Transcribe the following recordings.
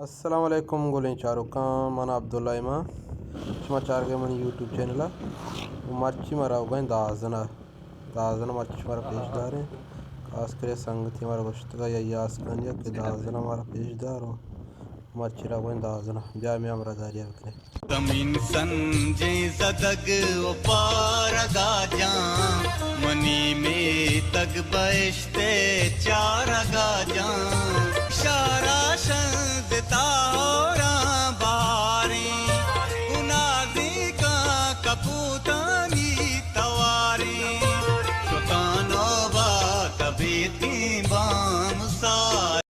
السلام علیکم گلیں چاروکاں، من عبداللہ ایمان، شما چارگئے منی یوٹیوب چینل ءَ۔ مرچی ما روگئیں دازن ءَ، دازن ءَ مرچی شمارا پیش داریں۔ خاص کرے سنگتی مارا گوشتگا یا یاسکانی کہ دازن ءَ مارا پیش دار و مرچی روگئیں دازن ءَ، بیا مئے ہمراہ داری ءَ بکنے۔ زمین سنجیں زدگ و پارگا جان، منی میتگ بہشت ءِ چارگا جان۔ شارا شنزتا ہوراں باریں، گنازینکاں کپوتانی تواریں۔ شتاں نوبت ابیتیں بامسار۔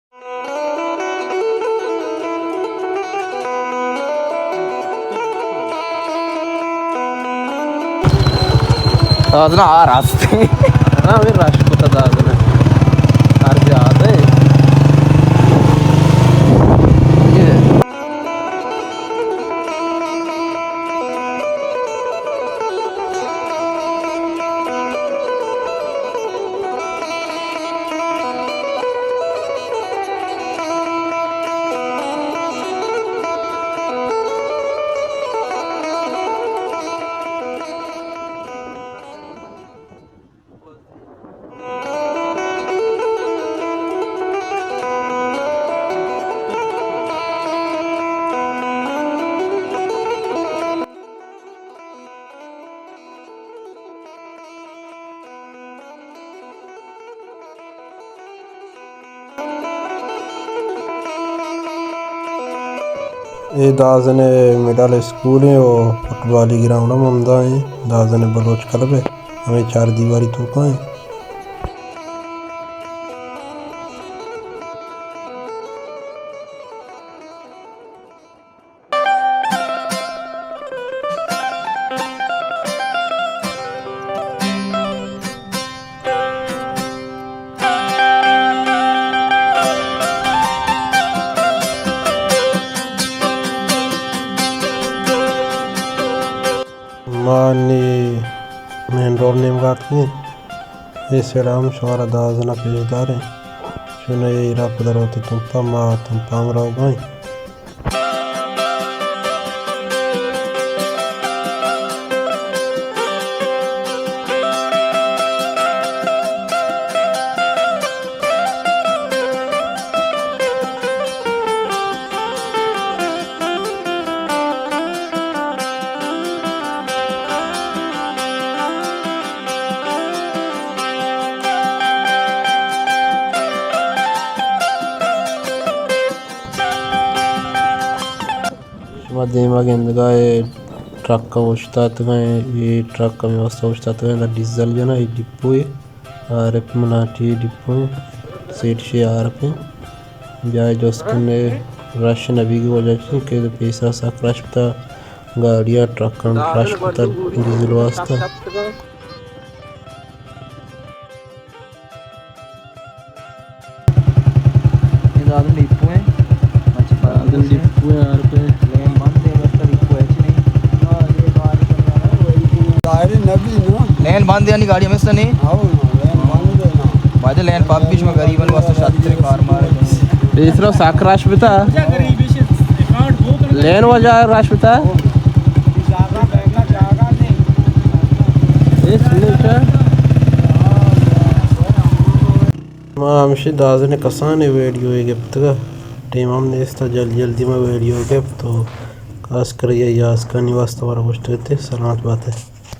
دازن ءَ آ راست۔ ہاں، ہمے رش کتا دازن ءَ۔ ہر جا آدے۔ اے دازن ءِ مڈل اسکول ایں و فٹبالی گراؤنڈ ہم ہمدا ایں۔ دازن ءِ بلوچ کلب ءِ ہمے چار دیواری توکا ایں۔ ما نی مین روڈ نیمگا اتکگیں۔ اے سیڈا ہم شمارا دازن ءَ پیش داریں۔ چون اے ایرا پدا روت تمپا، ما تمپا ہم روگا ایں۔ شما دیما گندگا اے ٹرک اوشتاتگا ایں، اے ٹرک ہمے واسطہ اوشتاتگا ایں، ڈیزل جنا، اے ڈپو اے، آر ایف ملاٹی ڈپو اے، سیٹ شے آر ایف اے۔ بیا جست کنے رش نبیگی وجہ چی کہ پیسرا سک رش بتا، گاڑیاں ٹرکاں رش بتا ڈیزل واسطہ۔ اے دادن ڈیپو ایں، مچ دادن ڈیپو ایں، آر پہ۔ لین بند ایں، بس ڈیپو ہچ نہیں۔ ظاہر نبی نا۔ لین بند ایں، یعنی گاڑی ہمیشہ نہیں۔ ہاں، لین بند ایں نا۔ باجا لین پاپ بیش میں غریبن واسطے شاطر کار مارے۔ اس طرح ساک رش بتا۔ لین وجہ رش بتا۔ ما ہمشی دازن کسانیں ویڈیو یے گپتگا، ٹیم ہم نیستا، جلدی جلدی ما ویڈیو گپت و خاص کر اے یاسکانی واسطہ ورا گوشتگتے۔ سلامت باتے۔